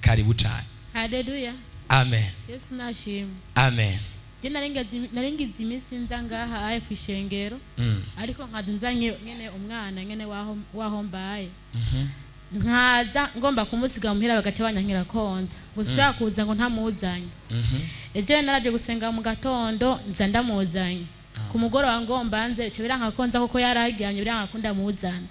Karibu cyane. Haleluya. Amen. Yesu nashimwe. Amen. Je narengize iminsi nza ngaha aye ku ishengero, ariko nkaza nzanye nyene umwana nyene waho mbaye, nkaza ngomba kumusiga muhira, bagaca banyankira konza ngo sinshobora kuza ngo ntamuzanye. Ejo naraje gusenga mu gatondo, nza ndamuzanye. Ku mugoroba ngomba nze, bica biranka konza kuko yararyamye, biranka ko ndamuzana.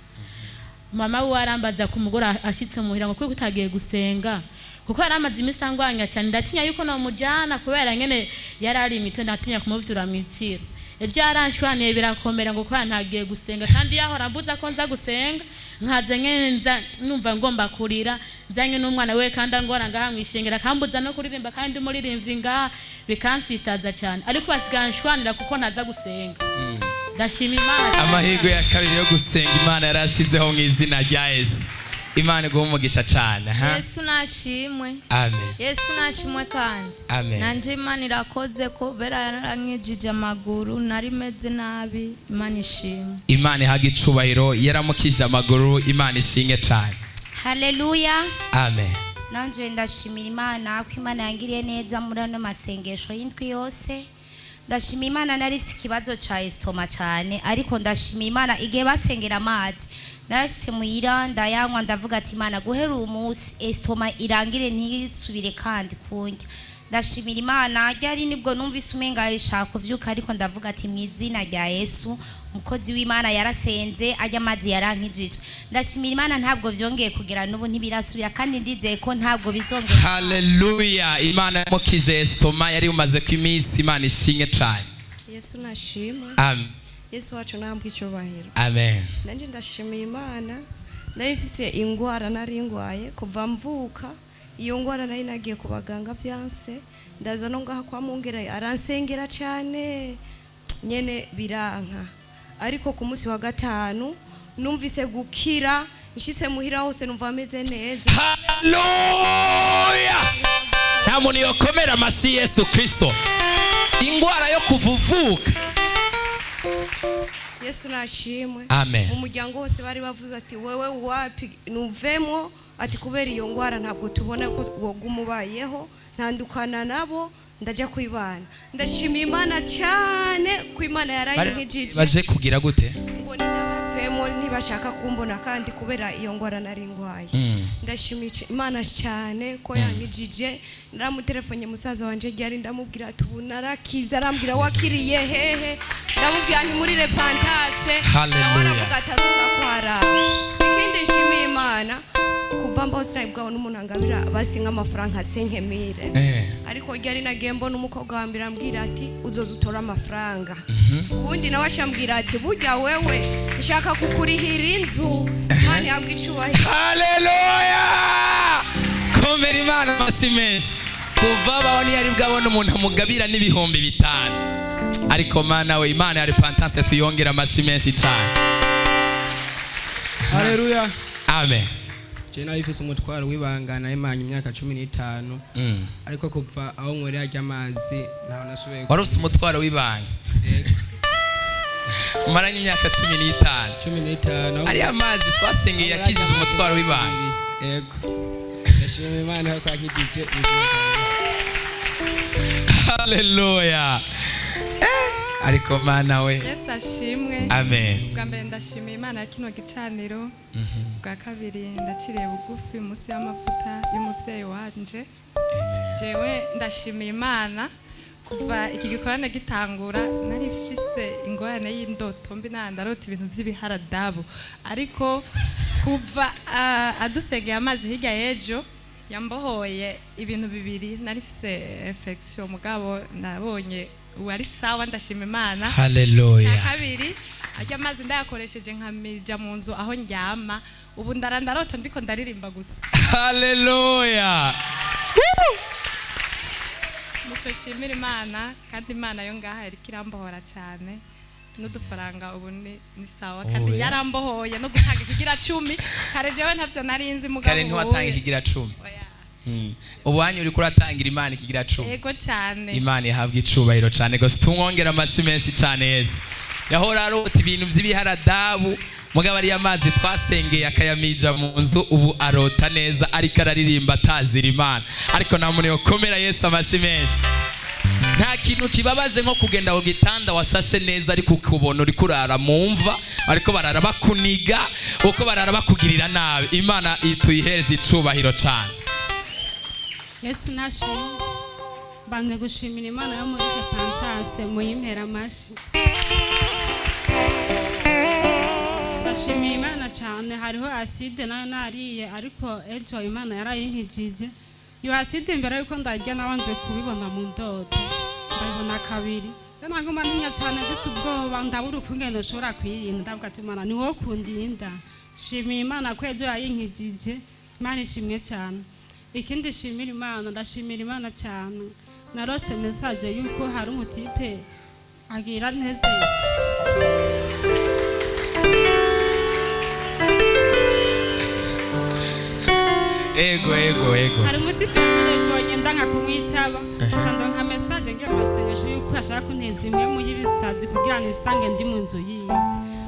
Mama we arambaza ku mugoroba ashitse muhira ngo kuko utagiye gusenga, kuko yari amaze iminsi angwanya cyane. Ndatinya yuko namujana kubera nyene yari ari imito, ndatinya kumuvyura mw'itiro. Ibyo yaranshwaniye birakomera ngo kubera ntagiye gusenga, kandi yahora ambuza ko nza gusenga. Nkaza nyene nza numva ngomba kurira, nzanye n'umwana we kandi angora ngaha mwishengera, akambuza no kuririmba kandi umuririmbyi ngaha, bikansitaza cyane, ariko basigaye anshwanira kuko ntaza gusenga. Ndashima Imana cyane. Amahirwe ya kabiri yo gusenga Imana yarashizeho mu izina rya Yesu. Imana iguhe umugisha cyane, ha? Yesu nashimwe. Amen. Yesu nashimwe kandi. Amen. Nanje Imana irakoze kubera yarankijije amaguru, nari meze nabi. Imana ishimwe. Imana ihaga icubahiro, yaramukije amaguru. Imana ishinge cyane. Haleluya. Amen. Nanje ndashimira Imana ko Imana yangiriye neza muri ano masengesho y'indwi yose. Ndashima Imana, nari mfite ikibazo ca estomac cyane, ariko ndashima Imana, igihe basengera amazi narashitse muhira ndayanywa, ndavuga ati: "Imana, guhera uyu munsi estomac irangire, ntisubire kandi kundya." Ndashimira Imana, ryari nibwo numvise umenga ishaka kuvyuka, ariko ndavuga ati: "Mu izina rya Yesu." Umukozi w'Imana yarasenze, ajya amazi yarankijije. Ndashimira Imana, ntabwo vyongeye kugera n'ubu, ntibirasubira, kandi ndizeye ko ntabwo bizongera. Haleluya! Imana yamukije estomac yari umaze ko iminsi. Imana ishinge cyane. Yesu nashimwe. Amen. Yesu wacu nambwe icyubahiro. Amen. Nanjye ndashimiye Imana, nari mfise ingwara, nari ngwaye kuva mvuka. Iyo ngwara nari nagiye ku baganga vyanse, ndaza no ngaha kwa mungera, aransengera cyane nyene biranka, ariko ku munsi wa gatanu numvise gukira. Nshitse muhira hose numva ameze neza. Haleluya! Nta muntu yokomera amashyi Yesu Kristo. Ingwara yo kuvuvuka. Yesu nashimwe. Amen. Mu muryango wose bari bavuze ati: "Wewe wapi, nuvemo," ati: "Kubera iyo ngwara ntabwo tubona ko woguma ubayeho." Ntandukana nabo, ndajya kwibana. Ndashimiye Imana cyane ko Imana yarayinkijije. Baje kugira gute? Ngo nabavemo, ntibashaka kumbona kandi kubera iyo ngwara nari ngwaye. Ndashimiye Imana cyane ko yankijije. Naramutelefone musaza wanje ryari, ndamubwira ati: "Ubu narakize." Arambwira: "Wakiriye hehe?" Ndamubwira nti: "Muri Repentance." Hallelujah. Nawe aravuga ati azoza kuharaba. Ikindi nshimiye Imana, kuva mbaho sinari bwabona umuntu angabira basi nk'amafaranga 5 mille, ariko ryari nagiye mbona umukobwa wa mbere ambwira ati: "Uzoza utore amafaranga." Ubundi nawe ashambwira ati: "Burya wewe nshaka kukurihira inzu." Imana ihabwa icubahiro. Haleluya! Komera Imana amashyi menshi. Kuva baho ntiyari bwabona umuntu amugabira n'5,000, ariko Mana we, Imana ya Repentance tuyongera amashyi menshi cyane. Haleluya. Amen. Je nari mfise umutwaro w'ibanga, narimanye imyaka 15, ariko kuva aho nkorera arya amazi ntaho nasubiye. Wari ufite umutwaro w'ibanga umaranye imyaka 15? 15. Ariya mazi twasengeye yakijije umutwaro w'ibanga. Yego, ndashima Imana ko yakijije ubuzima bwanjye. Haleluya! Ariko Mana we. Yesu ashimwe. Amen. Bwa mbere ndashimiye Imana ya kino gicaniro. Bwa kabiri ndaciriye bugufi munsi y'amavuta y'umubyeyi wanje. Jewe ndashimiye Imana, kuva iki gikorane gitangura nari mfise ingorane y'indoto mbi, ndarota ibintu by'ibiharadabu, ariko kuva adusengeye amazi hirya y'ejo yambohoye ibintu bibiri. Nari mfise infection, mugabo nabonye ubu ari sawa. Ndashima Imana. Haleluya. Cya kabiri, ajya amazi ndayakoresheje nkamija mu nzu aho ndyama, ubu ndara ndarota ndiko ndaririmba gusa. Haleluya! Muco shimira Imana, kandi Imana yo ngaha iriko irambohora cyane n'udufaranga ubu ni sawa kandi Oya. yarambohoye no gutanga ikigira cumi. Kare jewe ntavyo nari nzi, mugabo Kare ntiwatanga ubu- ikigira cumi? Oya. Ubu wanyu uriko uratangira Imana ikigira cumi? Yego cyane. Imana ihabwa icubahiro cyane gose. Tumwongera amashyi menshi cyane. Yesu yahora arota ibintu by'ibiharadabu. Mugabo ariya mazi twasengeye akayamija mu nzu, ubu arota neza, ariko araririmba atazira Imana. Ariko nta muntu yokomera Yesu amashi menshi. Nta kintu kibabaje nko kugenda ku gitanda washashe neza, ariko ukubona uri kurara mu mva, ariko barara bakuniga, uko barara bakugirira nabi. Imana tuyihereze icubahiro cane. Yesu nashimwe. Mbanze gushimira Imana yo muri Repentance, muyimpera amashi. Ndashimiye Imana cyane. Hariho acide nayo nariye, ariko ejo Imana yarayinkijije. Iyo acide mbere yuko ndarya nabanje kubibona mu ndoto, ndabibona kabiri. Naguma ntinya cyane, mfite ubwoba, ndabura ukungene nshobora kuyirinda. Ndavuga ati Imana ni wowe kundinda. Shimiye Imana ko ejo yayinkijije. Imana ishimwe cyane. Ikindi shimira Imana, ndashimira Imana cyane, narose message yuko hari umutipe agira nteze. Ego, ego, ego. Hari umutipe yantelefone, ndanka kumwitaba, ndonka message ngiye mu masengesho yuko ashaka kunteza imwe mu y'ibisazi kugira ngo nisange ndi mu nzu yiwe.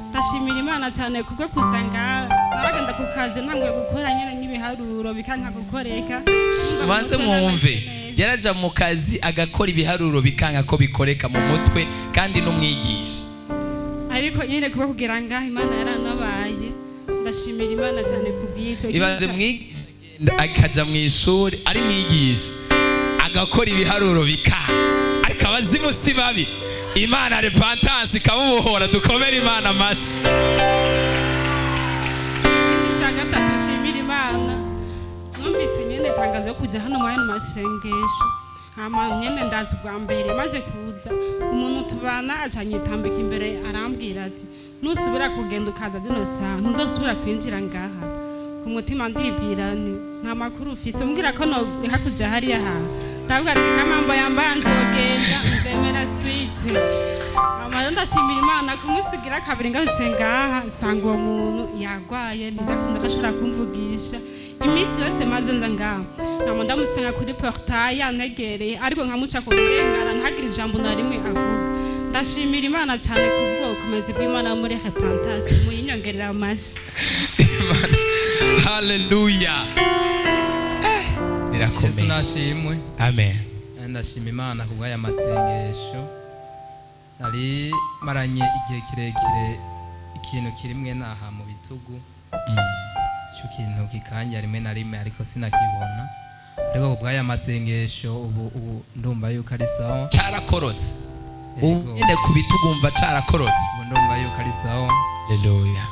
Ndashimira Imana cyane kubwo kuza ngaha. Naragenda ku kazi ntanguye gukora nyine n'ibiharuro bikanka gukoreka. Banze mwumve, yaraja mu kazi agakora ibiharuro bikanga ko bikoreka mu mutwe, kandi n'umwigisha. Ariko nyine kuba kugira ngaha Imana yaranabaye. Ndashimira Imana cyane kubw'icyo. Ibaze mwigisha akaja mu ishuri ari mwigisha agakora ibiharuro bikanga, ariko abazimu si babi. Imana Repentance ikamubohora. Dukomere Imana amashi. Icya gatatu shimira Imana, numvise nyine itangazo yo kujya hano muri ayo masengesho. Hama nyine ndaza ubwa mbere, maze kuza umuntu tubana acanyitambika imbere, arambwira ati nusubira kugenda ukaza zino saha ntuzosubira kwinjira ngaha. Ku mutima ndibwira nti nta makuru ufise, umbwira ko noreka kuja hariya hantu. Ndavuga ati kamambo yambaye nzogenda nzemera swite. Hama ndashimira Imana ku munsi ugira kabiri ngarutse ngaha nsanga uwo muntu yagwaye, ntibyakunda ko ashobora kumvugisha. Iminsi yose maze nza ngaha nkama ndamusenga kuri portail yantegereye, ariko nkamuca ku rengana ntagire ijambo na rimwe avuga. Ndashimira Imana cyane ku bw'ubukomezi bw'Imana muri Repentance, muyinyongerera amashi. Haleluya. Yesu Nirakomeye. nashimwe. Amen. Ndashima Imana ku bw'aya masengesho. Nari maranye igihe kirekire ikintu kirimwe naha mu bitugu, icyo kintu kikanja rimwe na rimwe, ariko sinakibona. Ariko ku bw'aya masengesho ubu ndumva yuko ari sawa. Carakorotse. Yego. Ubu nyine ku bitugu umva carakorotse. Ubu ndumva yuko ari sawa. Haleluya.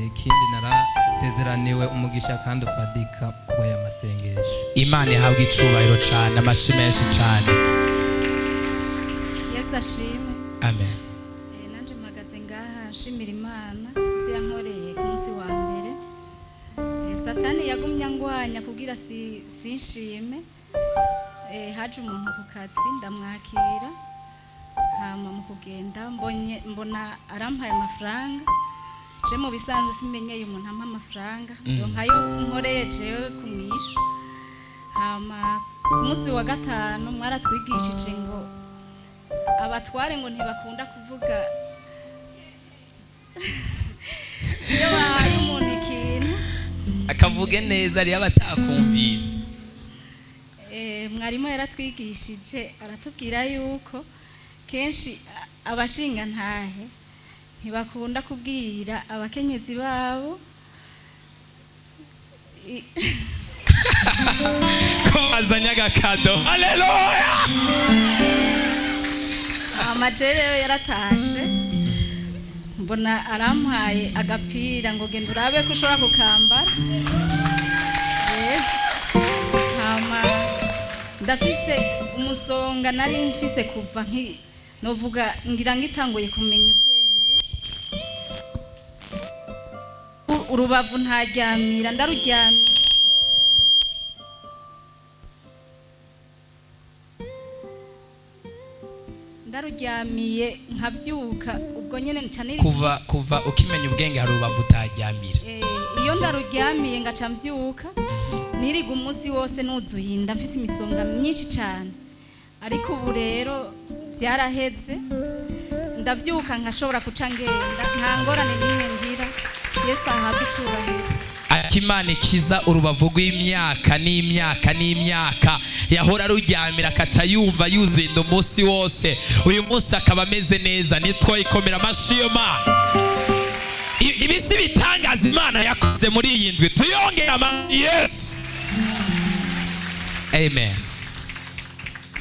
Ikindi narasezeraniwe umugisha kandi ufadika ku bw'aya masengesho. Imana ihabwa icubahiro cane, amashi menshi cane. Yesu ashimwe. Amen. Nanje mpagaze ngaha nshimira Imana ibyo yankoreye ku munsi wa mbere. Satani yagumye angwanya kugira sinshime. Haje umuntu ku kazi ndamwakira, hama mu kugenda mbona arampaye amafaranga. Je mu bisanzwe simenyeye umuntu ampa amafaranga, nkayo nkoreye jewe kumwishu. Hama ku munsi wa gatanu mwaratwigishije ngo abatware ngo ntibakunda kuvuga iyo bahaye umuntu ikintu akavuge neza, ari abatakumvise. Mwarimu yaratwigishije aratubwira yuko kenshi abashinga ntahe ntibakunda kubwira abakenyezi babo ko bazanye agakado. Haleluya. Amajere yaratashe mbona arampaye agapira ngo genda urabe ko ushobora kukambara. Hama ndafise umusonga nari mfise kuva novuga ngira ngitanguye kumenya ubwenge. Urubavu ntaryamira, ndaruryamira. Ndaruryamiye nkavyuka ubwo nyene nca niri Kuva ukimenya ubwenge hari urubavu utaryamira. Iyo ndaruryamiye ngaca mvyuka niriga umunsi wose nuzuye inda, mfise imisonga myinshi cane. Ariko ubu rero byaraheze, ndavyuka nkashobora kuca ngenda, nta ngorane n'imwe ngira. Yesu ahabwe icubahiro. Akimana ikiza urubavu rw'imyaka n'imyaka n'imyaka yahora ruryamira, akaca yumva yuzuye inda umunsi wose, uyu munsi akaba ameze neza. Nitwoyikomera amashyi iyo Mana. Ibi si bitangaza Imana yakoze muri iyi ndwi? Tuyongera amashyi Yesu. Amen.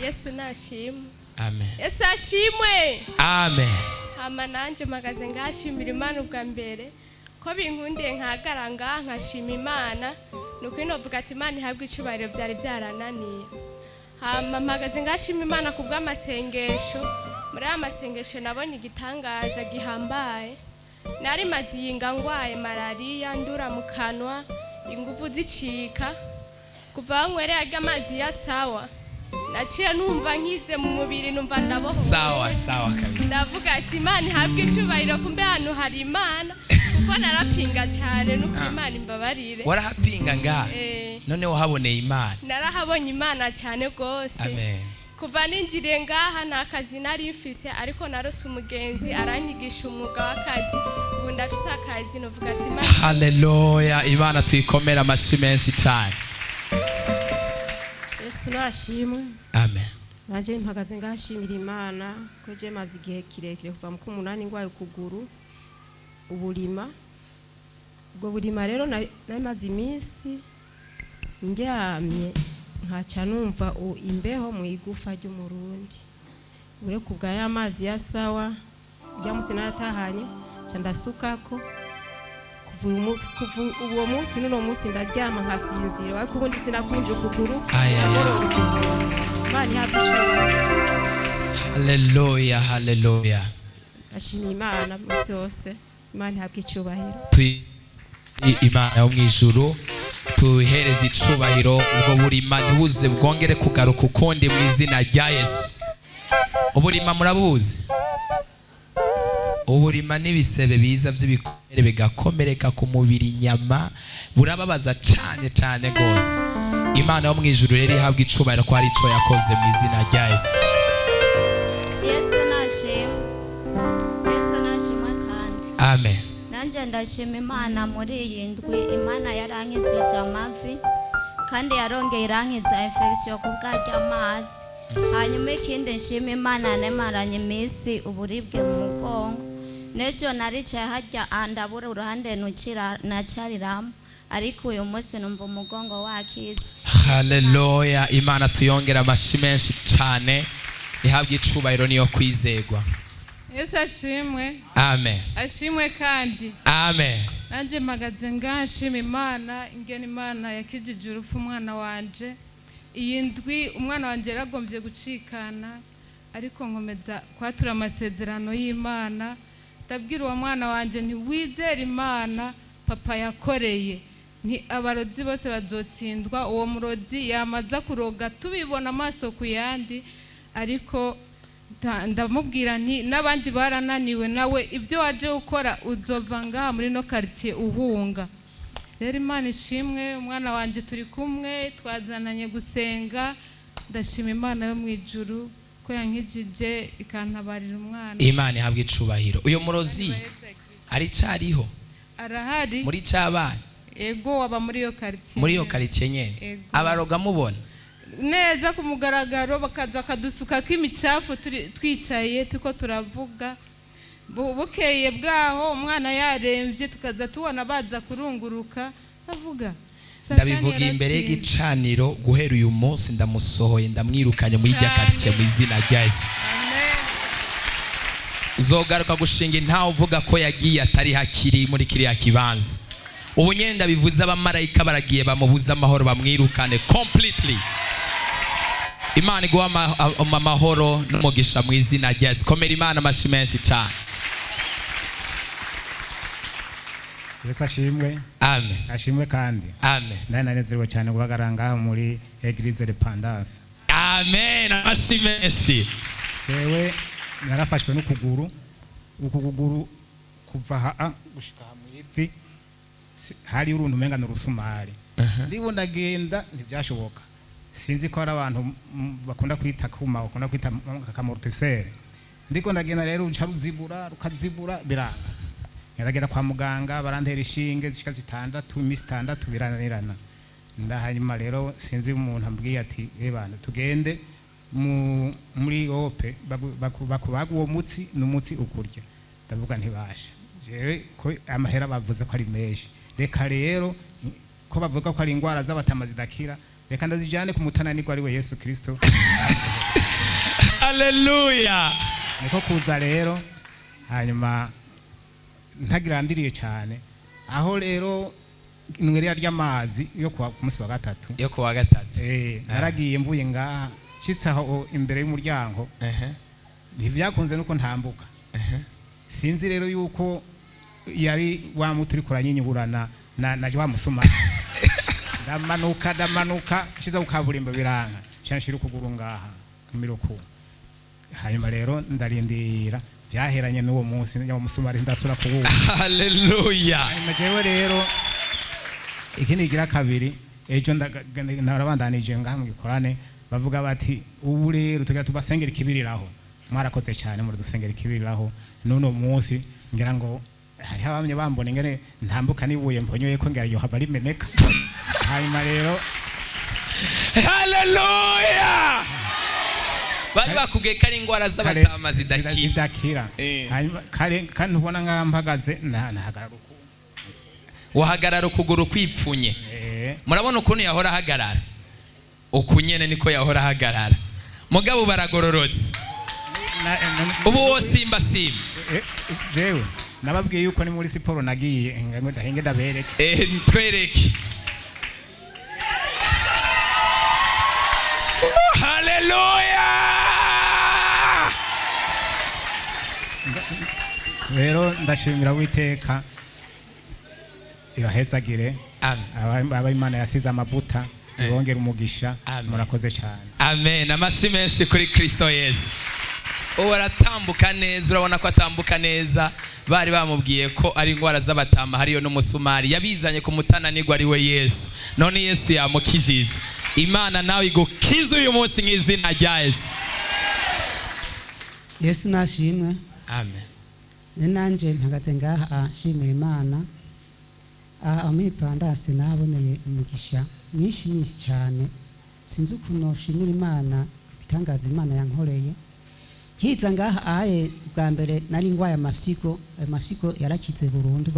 Yesu nashimwe. Amen. Yesu ashimwe. Amen. Hama nanjye mpagaze ngashimira Imana ubwa mbere ko binkundiye nkahagara ngaha nkashima Imana. Ni ukuri novuga ati Imana ihabwe icyubahiro, byari byarananiye. Hama mpagaze ngashima Imana ku bw'amasengesho. Muri aya masengesho nabonye igitangaza gihambaye. Nari maze iyinga ngwaye malariya, ndura mu kanwa, ingufu zicika. Kuva aho nkwereye arya amazi ya Sawa, naciye numva nkize mu mubiri, numva ndabohowe. Sawa sawa kabisa. Ndavuga ati Imana ihabwe icyubahiro, kumbe hano hari Imana, kuko narapinga cyane nuko Imana imbabarire. Warahapinga ngaha? Eh. None wahaboneye Imana? Narahabonye Imana cyane rwose. Amen. Kuva ninjiriye ngaha nta kazi nari mfise, ariko narose umugenzi aranyigisha umwuga w'akazi, ubu ndafise akazi. Novuga ati Imana. Haleluya! Imana tuyikomera amashyi menshi cyane. Yesu nashimwe. Amen. Nanjye mpagaze ngashimira Imana ko je maze igihe kirekire kuva mu k'umunani ngwaye ukuguru uburima. Ubwo burima rero nari maze iminsi ndyamye nkaca numva imbeho mu igufa ry'umurundi. Ure kubwa ya mazi ya Sawa rya munsi naratahanye nca ndasukako. Kuva uyu munsi, kuva uwo munsi n'uno munsi ndaryama nkasinzira, ariko ubundi sinakunje ukuguru. Ay, ay, ay. Sinagorora ukuguru. Imana ihabwe icubahiro. Haleluya, haleluya! Ndashimiye Imana mu byose, Imana ihabwe icyubahiro. Tuyi Imana yo mu ijuru tuhereze icubahiro. Ubwo burima ntibuze bwongere kugaruka ukundi mu izina rya Yesu. Uburima murabuzi? Uburima n'ibisebe biza by'ibikomere bigakomereka ku mubiri, inyama, burababaza cyane cyane rwose. Imana yo mu ijuru rero ihabwa icubahiro ko hari ico yakoze mu izina rya Yesu. Yesu nashimwe. Yesu nashimwe kandi. Amen. Nanjye ndashima Imana muri iyi ndwi. Imana yarankijije amavi kandi yarongeye irankiza infection ku bwarya amazi. Hanyuma ikindi nshima Imana, nemaranye iminsi uburibwe mu mugongo. N'ejo naricaye harya, ndabura uruhande nukira nacariramo, ariko uyu munsi numva umugongo wakize. Haleluya! Imana tuyongera amashyi menshi cyane, ihabwa icubahiro, niyo kwizegwa. Yesu ashimwe. Amen. Ashimwe kandi. Amen. Nanjye mpagaze ngaha nshima Imana ingene Imana yakijije urupfu umwana wanje. Iyi ndwi umwana wanje yaragombye gucikana, ariko nkomeza kwatura amasezerano y'Imana. Ndabwira uwo mwana wanje nti wizere Imana papa yakoreye, nti abarozi bose bazotsindwa. Uwo murozi yamaza kuroga tubibona amaso ku yandi, ariko ndamubwira nti n'abandi barananiwe, nawe ibyo waje gukora uzova ngaha muri no quartier uhunga. Rero Imana ishimwe, umwana wanjye turi kumwe, twazananye gusenga. Ndashima Imana yo mu ijuru ko yankijije ikantabarira umwana. Imana ihabwa icubahiro. Uyo murozi aricariho? Arahari. Muri cabana? Ego, waba muri iyo quartier. Muri iyo quartier nyene? Ego. Abaroga mubona? Neza ku mugaragaro, bakaza bakadusukako imicafu twicaye turiko turavuga. Bukeye bwaho umwana yaremvye, tukaza tubona baza kurunguruka bavuga Satani. Ndabivuga imbere Yaratsinze. y'igicaniro, guhera uyu munsi ndamusohoye, ndamwirukanye muri irya quartier mu izina rya Yesu. Uzogaruka gushinga intawe uvuga ko yagiye atari hakiri muri kiriya kibanza. Ubu nyene ndabivuze, abamarayika baragiye bamubuze amahoro, bamwirukane completely. Imana iguha amahoro n'umugisha mu izina rya Yesu. Komera Imana amashyi menshi cyane. Yesu ashimwe. Amen. Ashimwe kandi. Amen. Nari nanezerewe cyane guhagarara ngaha muri Eglise Repandance. Amen, amashyi menshi. Jewe narafashwe n'ukuguru, uku kuguru kuva aha gushika aha mu ivi hari uruntu umenga ni urusumari. Ndibo ndagenda ntibyashoboka. Sinzi ko hari abantu bakunda kwita kuma, bakunda kwita kamortisere. Ndiko ndagenda rero ruca ruzibura, rukazibura biranga. Ngeragera kwa muganga barantera ishinge zishika zitandatu, imisi 6 birananirana. Ndahanyuma rero sinzi umuntu ambwiye ati ebana tugende muri ope bakubaga uwo mutsi n'umutsi ukurya. Ndavuga ntibasha jewe ko amahera bavuze ko ari menshi, reka rero ko bavuga ko ari ingwara z'abatama zidakira, reka ndazijane ku mutananirwa ari we Yesu Kristo. Haleluya. Niko kuza rero, hanyuma ntagirandiriye cyane aho rero inwere ry'amazi yo ku munsi wa gatatu, yo kuwa gatatu naragiye mvuye ngaha nshitse aho imbere y'umuryango, ntivyakunze nuko ntambuka. Sinzi rero yuko yari wa mutu uri kuranyinyurana na wa musuma. Ndamanuka nshize ku kaburimbo biranka, nshira ukuguru ngaha kumiruku. Hanyuma rero ndarindira vyaheranye n'uwo munsi wa musuma ndasura kuwuwo. Haleluya. Hanyuma jewe rero ikindi gira kabiri, ejo narabandanije ngaha mu gikorane bavuga bati ubu rero tugira tubasengera ikibiriraho, mwarakoze cyane muri dusengera ikibiriraho. None munsi ngira ngo hari abamye bambone ngene ntambuka nibuye mponyoye ko ngira yo hava rimeneka. Hanyuma rero haleluya, bari bakubwiye ko ari ingwara z'abatama zidakira. Hanyuma kare kandi ubona ngampagaze nahagarara uku, wahagarara ukuguru kwipfunye. Murabona ukuntu yahora ahagarara, uku nyene niko yahora ahagarara. Mugabo baragororotse ubu wo simba simba. Jewe nababwiye yuko ni muri siporo nagiye ngo ndahinge ndabereke. Twereke. Haleluya. Rero ndashimira Uwiteka ibahezagire, aba Imana yasize amavuta ibongera umugisha. Murakoze cyane. Amen. Amashyi menshi kuri Kristo Yesu. Ubu aratambuka neza, urabona ko atambuka neza. Bari bamubwiye ko ari ingwara z'abatama hariyo n'umusumari, yabizanye ku mutananirwa ari we Yesu. None Yesu yamukijije. Imana nawe igukize uyu munsi nk'izina rya Yesu. Yesu nashimwe. Amen. Nanje mpagaze ngaha nshimira Imana. Aha muri Pandase naboneye umugisha mwinshi mwinshi cyane. Sinzi ukuntu nshimira Imana ibitangaza Imana yankoreye. Nkiza ngaha aye bwa mbere nari ngwaye amafyigo, ayo mafyigo yarakize burundu.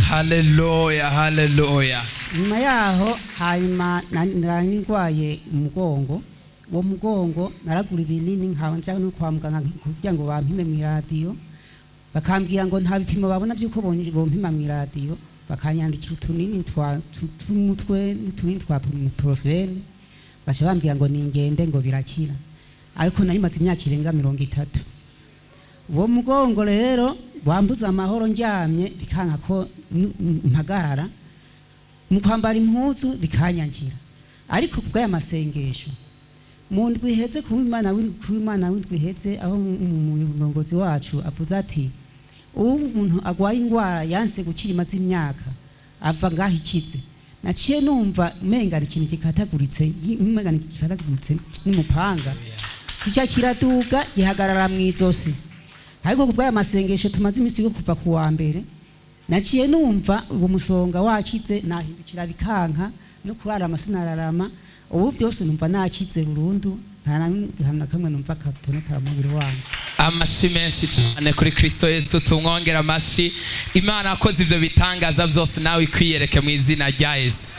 Haleluya, haleluya. Nyuma yaho hanyuma nari ngwaye umugongo, uwo mugongo naragura ibinini nkaho nja no kwa muganga kugira ngo bampime mu iradiyo, bakambwira ngo nta bipimo babona byuko bompima mu iradiyo, bakanyandikira utunini twa tumutwe n'utunini twa ibuprofene, baca bambwira ngo ningende ngo birakira. Ariko nari maze imyaka irenga 30. Uwo mugongo rero wambuza amahoro ndyamye bikanka ko mpagarara, mu kwambara impuzu bikanyangira. Ariko kubw'aya masengesho mu ndwi iheze ku Imana w'indwi iheze, aho umurongozi wacu avuze ati ubu umuntu agwaye ingwara yanse gukira imaze imyaka ava ngaho ikize, naciye numva umenga ikintu gikataguritse, umenga gikataguritse n'umupanga, kica kiraduga gihagarara mu izosi. Ariko kubw'aya masengesho tumaze iminsi yo kuva ku wa mbere, naciye numva uwo musonga wakize, nahindukira bikanka no kurarama sinararama. Ubu byose numva nakize burundu, nta na kamwe numva katonekara mu mubiri wanje. Amashi menshi cyane kuri Kristo Yesu, tumwongera amashi. Imana akoze ibyo bitangaza byose, nawe ikwiyereke mu izina rya Yesu.